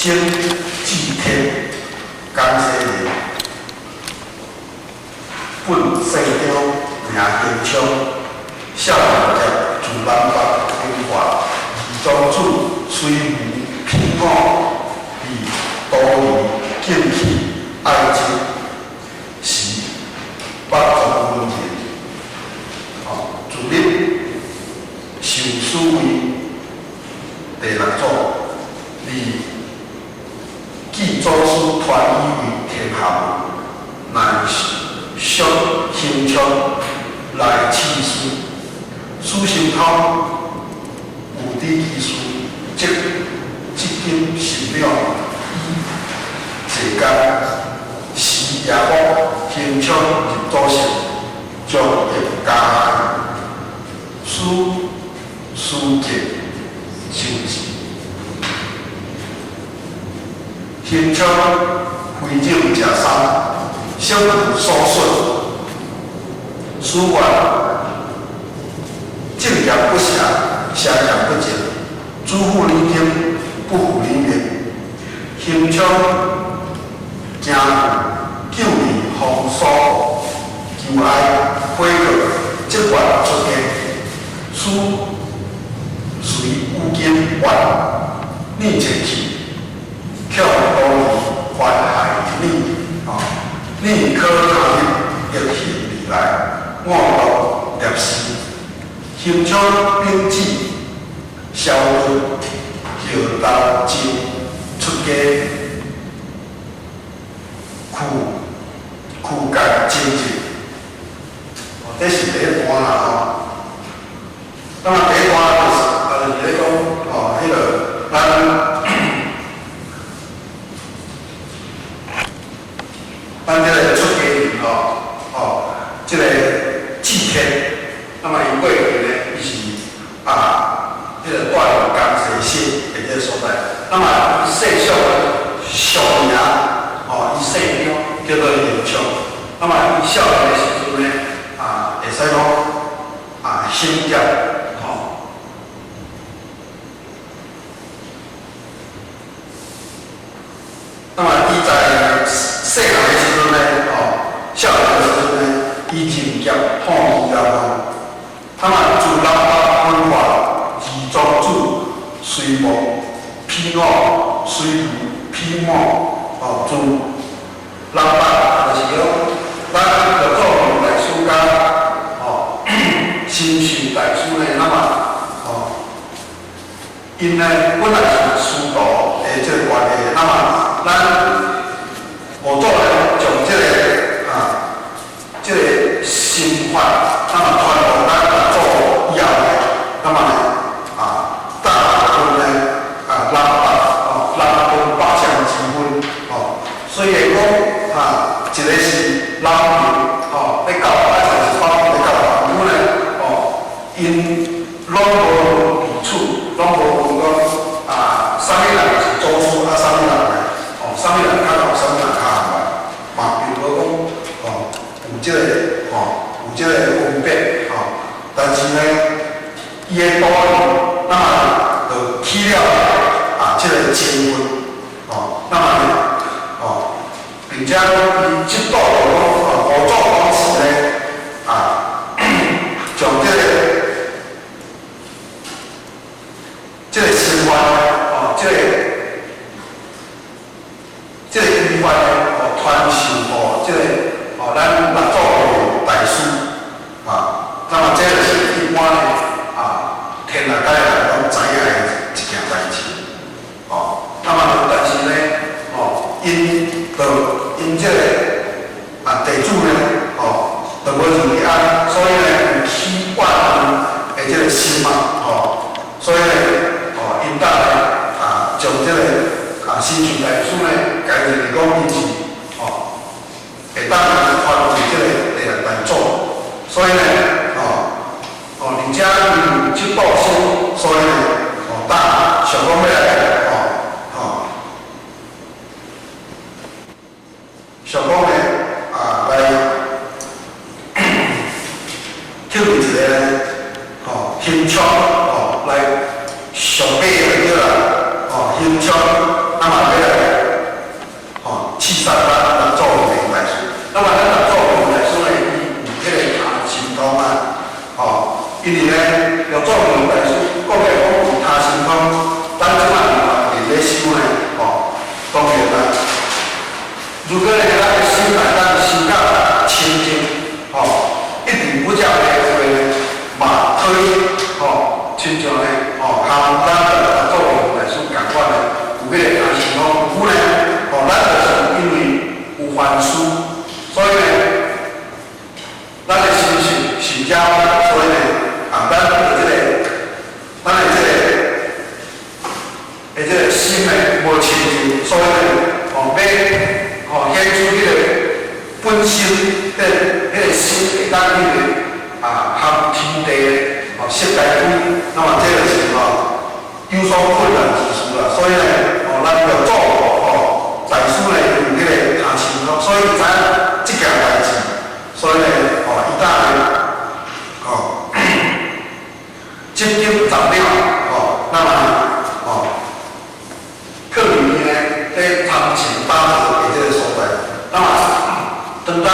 曾志天，江西人，本姓張，名興昌，少年業自南北文化，二莊子隨無聘我，被都離禁去愛籍，是北庄文人。哦，自立受師為第六祖，而繼祖師傳以為天下文，乃屬興昌來賜師。師神通有知其事，則至今神了以濟間，時夜幕興昌入祖室，將欲加害，師師傑受治。興昌非酒食三，小有所損，師願正業不邪，邪業不正，主負你經，不負你命。興昌驚救離封鎖，求哀悔過，則願出家。師隨五經願念前去，向都離還害你，哦，你可他日逆行而來，我道立誓。興昌秉旨消遁，後道就出家，苦苦界精進。哦，這是第一段啦吼。那麼第一段就是咧講，哦，彼個咱這個出家人吼，哦，這個志天，那麼伊過去呢，伊是啊，彼個住佇江西省的這個所在。那麼伊姓姓俗名，哦，伊姓張叫做興昌。那麼伊少年的時陣呢，啊，會使講啊，興業，吼。那麼伊在細漢的時陣呢，哦，少年的時陣呢，伊真業放棄啦吼。那麼自南北文化，二莊子隨無披我，隨無披我，哦，自南北就是講，咱六祖大師佮哦，神秀大師呢，那麼哦，𪜶呢本來是師徒的這個關係，那麼咱五祖呢將這個啊，這個心法，那麼傳予咱六祖以後呢，那麼呢啊，大部分呢啊南北哦，南分北相之分哦，所以講啊，一個是南邊哦，咧教，啊一個是北邊咧教，毋過呢哦，𪜶攏無彼此，攏無問講啊，啥物人是祖師啊，啥物人呢？哦，啥物人較老，啥物人較後來，嘛並無講哦，有這個吼，有這個分別吼。但是呢，伊的道理，那麼就起了啊，這個爭論哦，那麼呢，哦，並且講伊嫉妒就講哦，五祖當時呢，啊，將這個心法哦，這個規範呢，哦，傳授予這個哦，咱六祖的大師啊，那麼這就是一般呢啊，天下界人攏知影的一件代誌，哦，那麼但是呢，哦，𪜶就𪜶這個啊地主呢，哦，就無認為啊，所以呢有起怨恨的這個心嘛，哦，所以呢，哦，𪜶當呢啊，將這個啊神秀大師呢，家認為講伊是哦，會當傳授這個第六大祖，所以呢，哦，哦，而且伊有嫉妒心，所以呢，哦，當想講欲來，哦，哦，想講呢，啊，來抽一個呢，哦，興昌，哦，來上尾就對啦，哦，興昌，那麼那麼欲來刺殺咱六祖慧能大師。那麼咱六祖慧能大師呢，伊有彼个他心通啊，因為呢，六祖慧能大師講起來講有他心通，咱這擺嘛佇咧修呢，當然啦。如果呢，咱的心內當修到清淨，一直不叫的話呢，嘛可以，親像呢，含咱六祖慧能大師仝款呢，有彼个他心通，有呢，咱就是因為有煩思，所以呢，咱的心性是遮，所以呢，啊，咱的這個心呢無清淨，所以呢，欲顯出彼个本性，彼个心會當彼个含天地色界鬼，那麼這就是有所困難之處啦。所以呢，咱六祖大師呢有彼個他心通，所以知影這件代誌，所以呢，伊當呢，執金10兩，那麼囥佇伊呢，佇參禪打坐的這个所在，那麼當當呢，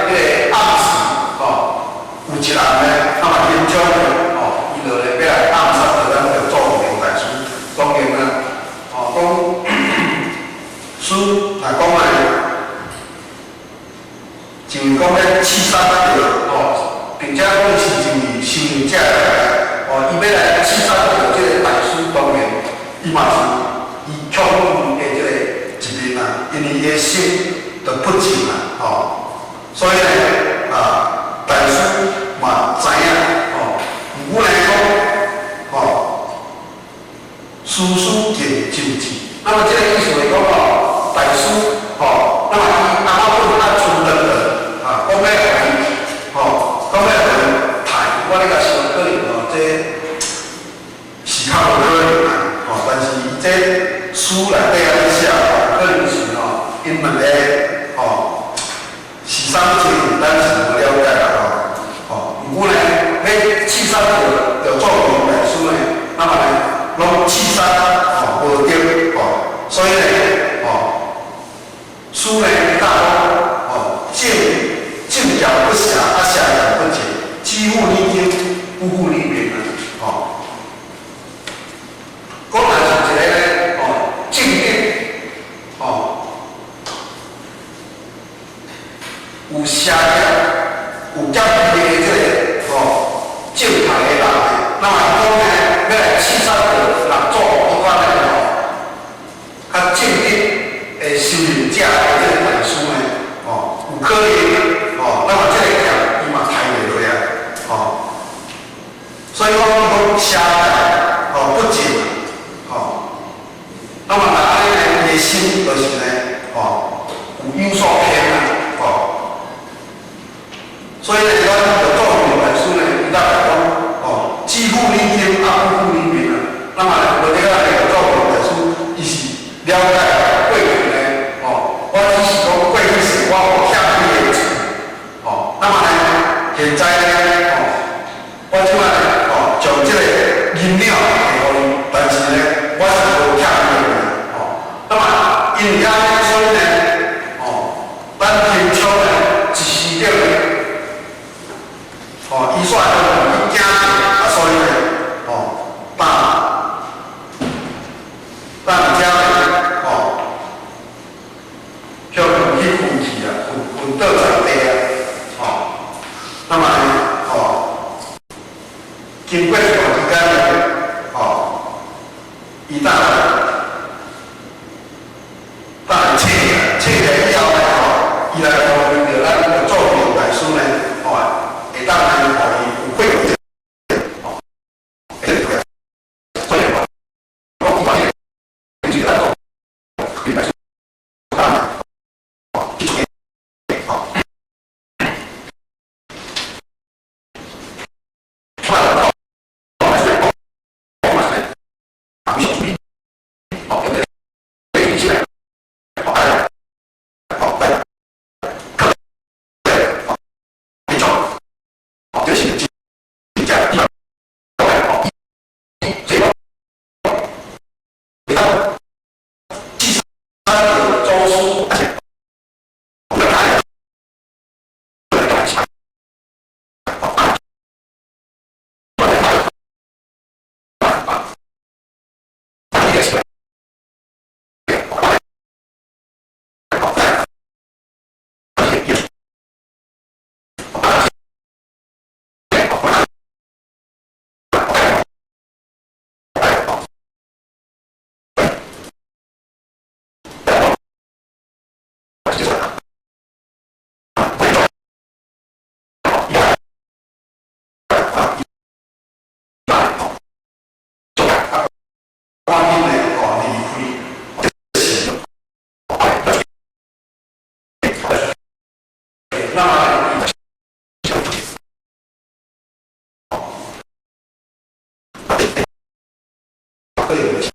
彼个暗時，有一人呢，那麼緊張呢，伊就咧欲來暗殺著咱六祖慧能大師。當然啦，講師若講來，就是講欲刺殺咱著，並且講伊是一位修行者來，伊欲來刺殺著這个大師，當然，伊嘛是伊恐懼的這个一面啊，因為伊的心就不淨啊，所以呢，大師嘛知影，毋過來講，事事盡盡智。那麼這个意思是講，大師，那麼伊阿媽本啊剩頓頓，講欲予伊，講欲予伊刣，我咧共想可能這是較無可能啦，但是伊這書內底按呢寫，可能是𪜶兩个，是啥物情形，咱是無了解啦，毋過呢，欲刺殺著六祖慧能大師呢，那麼呢，攏刺殺無著，所以呢，師呢伊教講，正正業不邪，啊邪業不正，只負你經，不負你命啊，講若是一个呢，正直，有邪業、有業的這个正派的人，那麼講呢，欲來刺殺著六祖彼款的較正直的修行者的這个大師呢，有可能，那麼這个業伊嘛刣袂落啊，所以講伊講邪業不淨，那麼若按呢呢，伊的心就是呢，有所偏啊，所以呢，咱六祖慧能大師呢，伊當來講，只負你經，啊不負你命啊。那麼呢，無這個六祖慧能大師，伊是了解過去呢，我只是講過去世我有欠你的債，那麼呢，現在呢，我這擺呢，將這个銀兩提予你，但是呢，我是無欠你的，那麼因為按呢，所以呢，咱平常呢，一時間呢，伊煞伊驚啊，所以呢，當當遮呢，向去睏去啊，睏睏倒在地啊，那麼呢，經過一段時間呢，伊當當來醒起來，醒起來以後呢，伊來呼籲著咱六祖慧能大師呢，會當來予伊有悔悟。所以我講，對。這個是。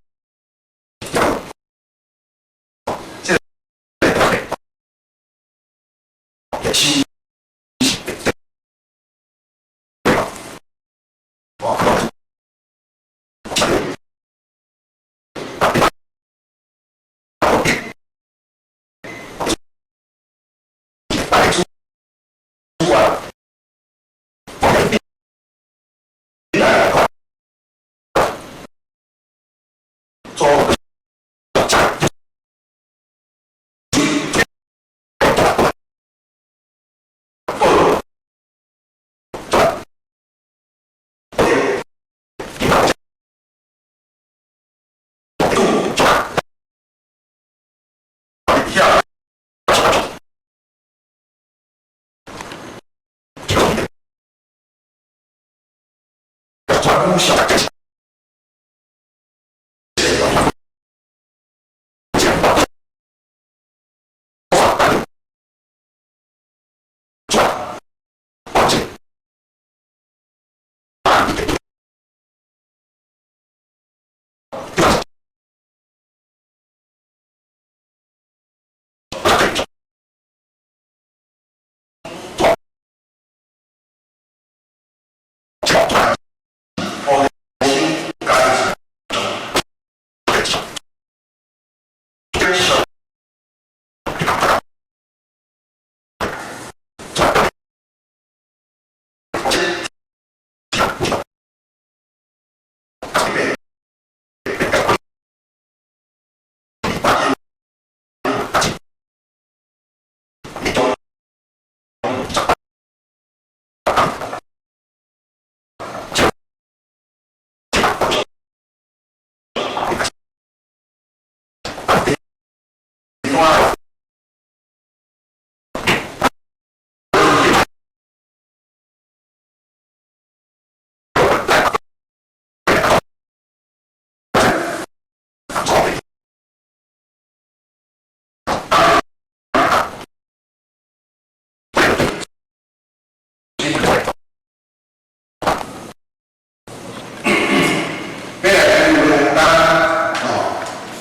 做。小。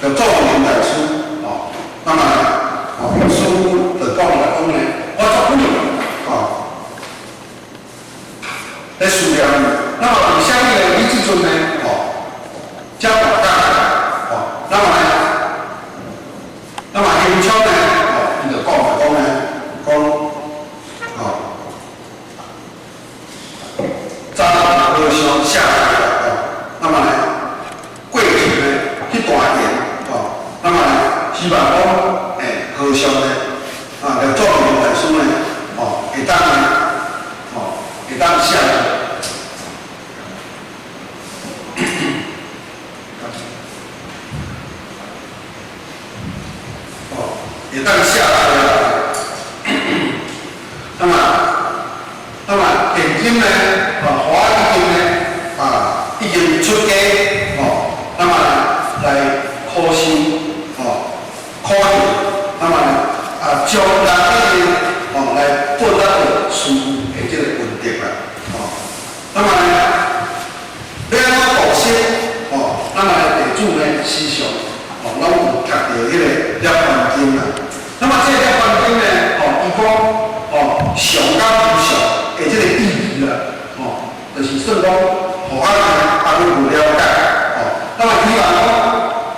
就做明大師哦，那麼哦，師父就講來講呢，我做不哦，咧思念，那麼為啥物呢？你這陣呢？哦，遮大膽哦，那麼呢，那麼行昌呢？哦，伊就講來講呢，講哦，早和尚下來哦，那麼呢，過去呢去大殿哦，那麼呢，希望講，和尚呢，啊，來做明大師呢，哦，會當呢，哦，會當下來，哦，會當下來啊。那麼，那麼現今呢，啊，華已經呢，啊，已經出家，哦，那麼來苦修，哦，苦行，那麼呢，啊，將來呢，哦，來報答師父的這個恩德啦，哦，那麼呢，欲按怎度生，哦，那麼呢，地主呢，時常，哦，攏有讀著彼個《涅槃經》啦。那麼這個《涅槃經》呢，哦，伊講，哦，常佮無常的這個意義啦，哦，就是算講，予咱呢，還閣有了解，哦，那麼希望講，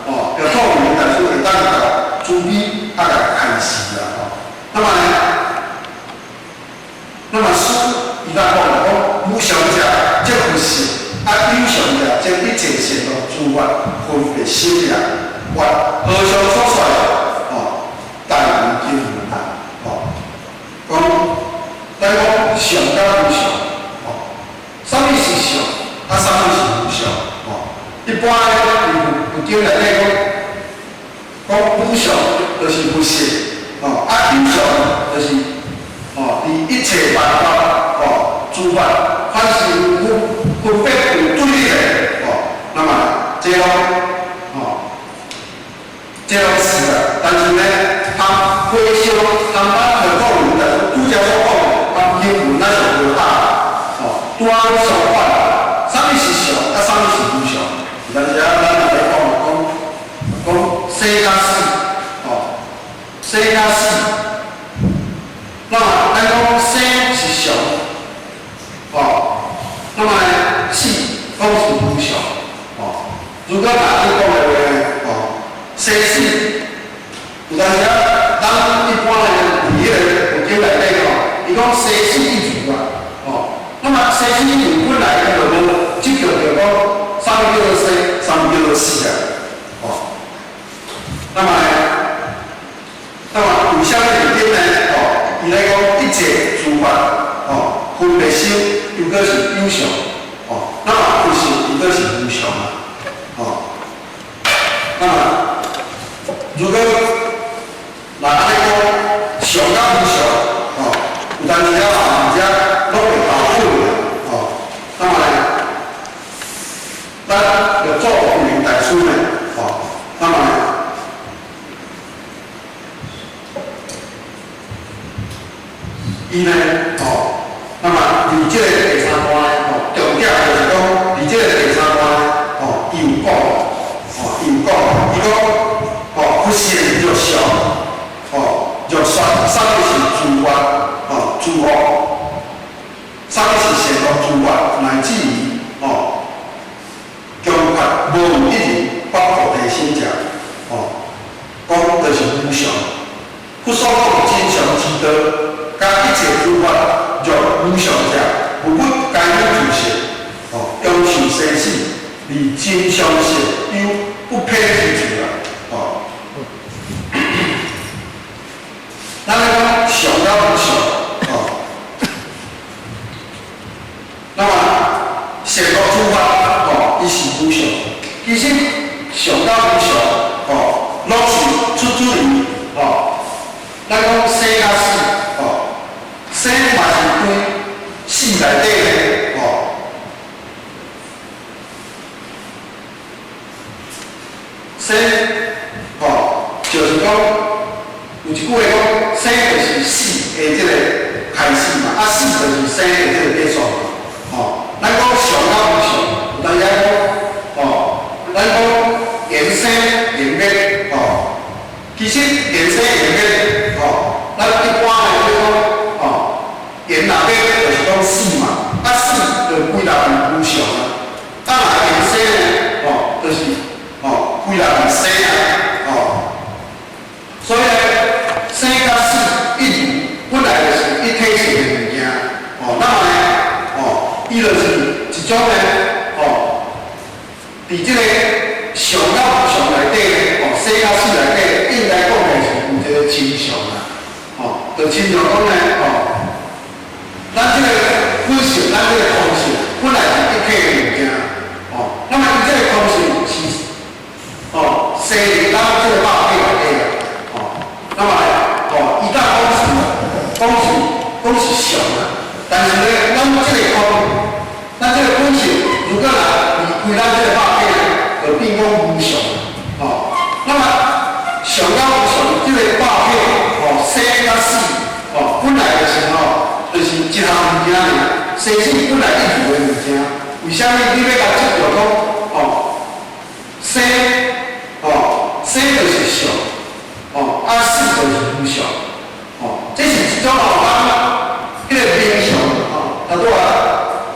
哦，著透明大師會當共慈悲啊，共開示啦，哦，那麼呢，那麼師伊來講來講，無常者則佛性，啊有常者則一切善惡諸法分別心啦，或和尚所說的，哦，大圓經文啦，哦，講，咱講常佮無常，哦，啥物是常，啊啥物是無常，哦，一般咧，佇佛經內底講，講無常就是佛性，哦，啊有常就是，哦，佇一切萬法，哦，諸法，凡是有分分別有對立的，哦，那麼這攏，哦，這攏是啦。但是呢，含和尚含咱佛講的，拄才所講的，含經文咱上無合，哦，拄仔相反，啥物是常，啊啥物是無常？有當時啊，咱若咧講，常，哦。如果若你講的話呢，哦，生死有當時啊，咱一般呢，佇彼个佛經內底吼，伊講生死一如啊，哦，那麼生死一如本來伊就無執著著講啥物叫做生，啥物叫做死啊，哦，那麼呢，那麼為啥物佇頂呢？哦，伊來講一切諸法，哦，分別心又閣是有常，哦，那麼佛性又閣是無常啊，哦，那麼如果若按呢講常佮無常，哦，有當時啊嘛，毋遮攏會搞混啊，哦，那麼呢，咱六祖慧能大師呢，哦，那麼呢，伊呢，哦，那麼佇這个第三段呢，哦，重點就是講，佇這個第三段呢，哦，伊有講，哦，伊有講，伊講，哦，佛性若常，哦，若說啥物是諸法，哦，諸惡，啥物是善惡諸法，乃至於，哦，窮乏無有一人發菩提心者，哦，講就是無常。佛所講真常之道，佮一切諸法若無常者，無不皆有自性，哦，終受生死，離真相性有不偏之處啊，哦。咱來講常佮無常，哦，那麼善惡諸法，哦，伊是無常。其實常佮無常，哦，攏是出自於，哦，咱講生佮死，哦，生嘛是歸死內底的，哦，生，哦，就是講有一句話講，生就是死的這個開始嘛，啊死就是生的這個結束嘛，哦，咱講常佮無常，有當時講，哦，咱講緣生緣滅，哦，其實緣生緣滅，哦，咱一般來講，哦，緣若滅就是講死嘛，啊死就歸納佇無常啊，啊若緣生呢，哦，就是哦歸納佇生啊，哦，所以呢，生佮死一如本來就是一體性的物件，哦，那麼呢，哦，伊就是一種呢，哦，佇這個常佮無常內底呢，哦，生佮死內底，應該講的是有一個真相啦，哦，就親像講呢，哦，咱這個本性，咱這個空性，本來是一體的物件，哦，那麼伊這個空性是，哦，生佇咱這個肉體內底啦，哦，那麼哦，伊當講是，講是，講是常啦，但是呢，咱這個空，咱這個本性，如果若離開咱這個肉體呢，就變講無常，哦，那麼常佮無常，這個肉體，哦，生佮死，哦，本來就是吼，就是一項物件爾，生死本來一如的物件，為啥物你欲共執著講，哦，生，哦，生就是常，哦，啊死就是無常，哦，這是一種吼，咱彼個名相，哦，頭拄仔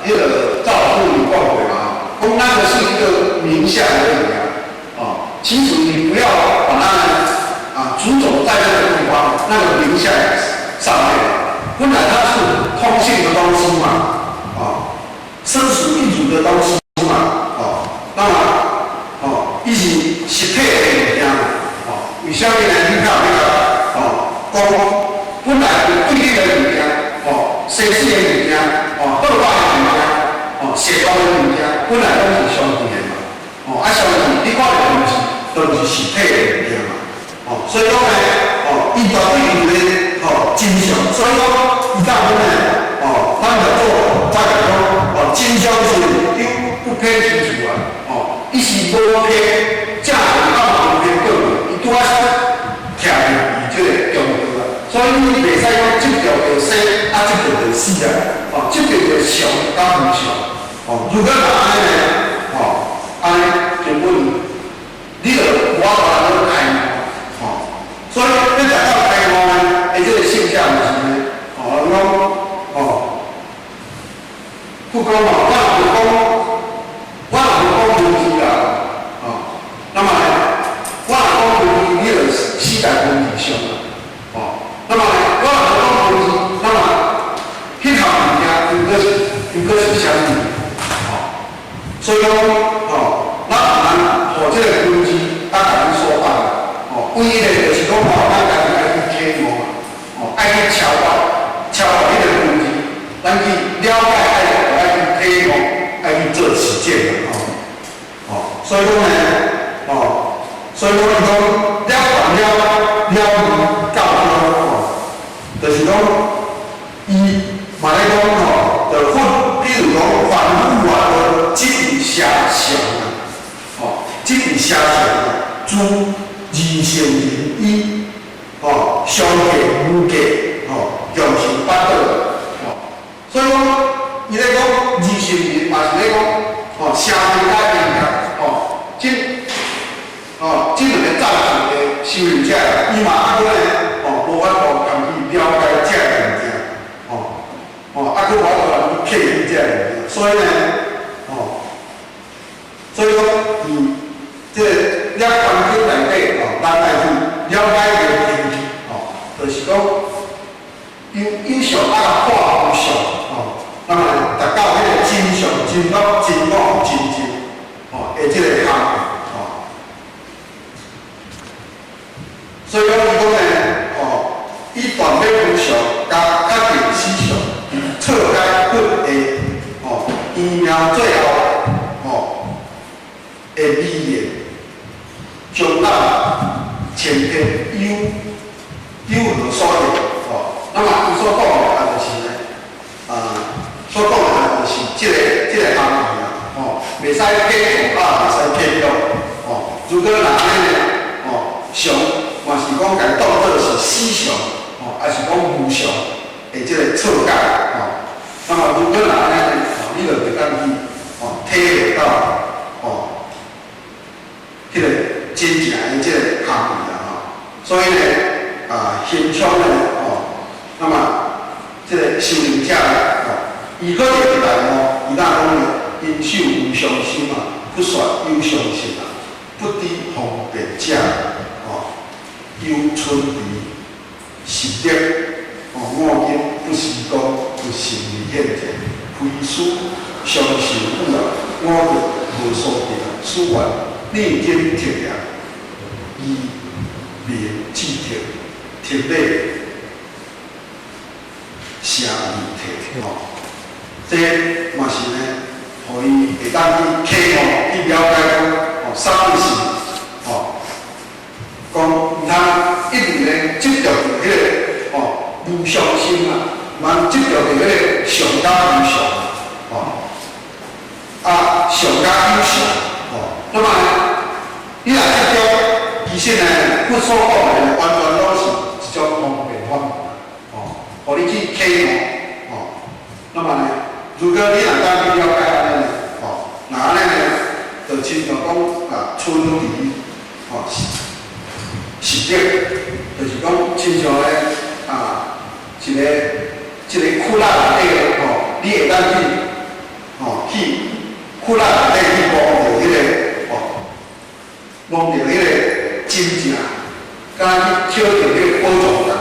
彼個趙老師有講過嘛，講咱就是一個名相而已啊，哦，其實你不要把它呢，啊，執著在這個地方那個名相上面，本來它是空性的東西嘛，啊，生死一如的東西嘛，哦，那麼，哦，伊是實體的物件嘛，哦，為啥物呢？你看那個，哦，講本來有對立的物件，哦，生死的物件，哦，好歹的物件，哦，善惡的物件，本來攏是相對的嘛，哦，啊相對，你看著毋是，都毋是實體的物件嘛，哦，所以講呢，哦，伊絕對有個，哦，真相，所以講，伊當講呢，哦，咱就做才會講，哦，真相是有不偏之處啊，哦，伊是無偏，正對甲無偏對，伊拄仔徛佇這個中道啊，所以你袂使講執著著生，啊執著著死啊，哦，執著著常佮無常，哦，如果若按呢呢，哦，按呢根本你就無法度開悟，哦，所以欲達到開悟呢，的這個現象就是呢，哦，人講，哦，佛講嘛，我若無講，我若無講。所以講呢，哦，所以講伊講了斷了了義教條，吼，就是講伊嘛咧講吼，就佛，比如講凡夫啊，就執著邪常啊，吼，執著邪常啊，諸二乘人以，吼，相見無見，吼，共成八道，吼，所以講伊咧講二乘人嘛是咧講，吼，邪見佮陰覺，吼，這，吼，這兩个層次的修行者，伊嘛猶閣呢，吼，無法度共去了解這个物件，吼，吼，猶閣無法度去體會這个物件，所以呢，吼，所以講，佇這个了凡經內底，吼，咱愛去了解一个定義，吼，就是講有有相愛破無相，吼，那麼達到彼个真相、真樂、真我、真淨，吼，的這個含義，吼。所以講伊講呢，吼，以斷滅無常，佮確定死相，徹解佛的，吼，圓妙最後，吼，的理念，將咱前天有有何所得，吼，那麼伊所講的啊，就是呢，啊，所講的啊，就是這個含義啊，吼，袂使假做啊，袂使假用，吼，如果若按呢，吼，常嘛是講共當做是死相，吼，抑是講無常的這個錯解，吼，那麼如果若按呢，吼，你就會當去，吼，體會到，吼，彼個真正的這個含義啦，吼，所以呢，啊，欣賞呢，吼，那麼這個修行者呢，吼，伊閣會大悟，伊若講呢，應受無上心啊，不說有上心啊，不知方便者，吼，有春池實力，吼，五陰不思功，不成現前，非思相受有啊，五蘊無所得啊，此願念經鐵啊，伊明智鐵，鐵理聲聞體，吼，這嘛是呢，予伊會當去啟悟、去了解講，吼，啥物是，吼，講毋通一直呢執著佇彼個，吼，無常心啊，毋通執著佇彼個常佮無常，吼，啊，常佮有常，吼，那麼呢，你若執著，其實呢，佛所講的完全攏是一種方便法門，吼，予你去啟悟，吼，那麼呢，如果你若當去了解按呢，吼，若按呢呢，就親像講啊，春池，吼，實力，就是講親像咧啊，一個一個窟仔內底，吼，你會當去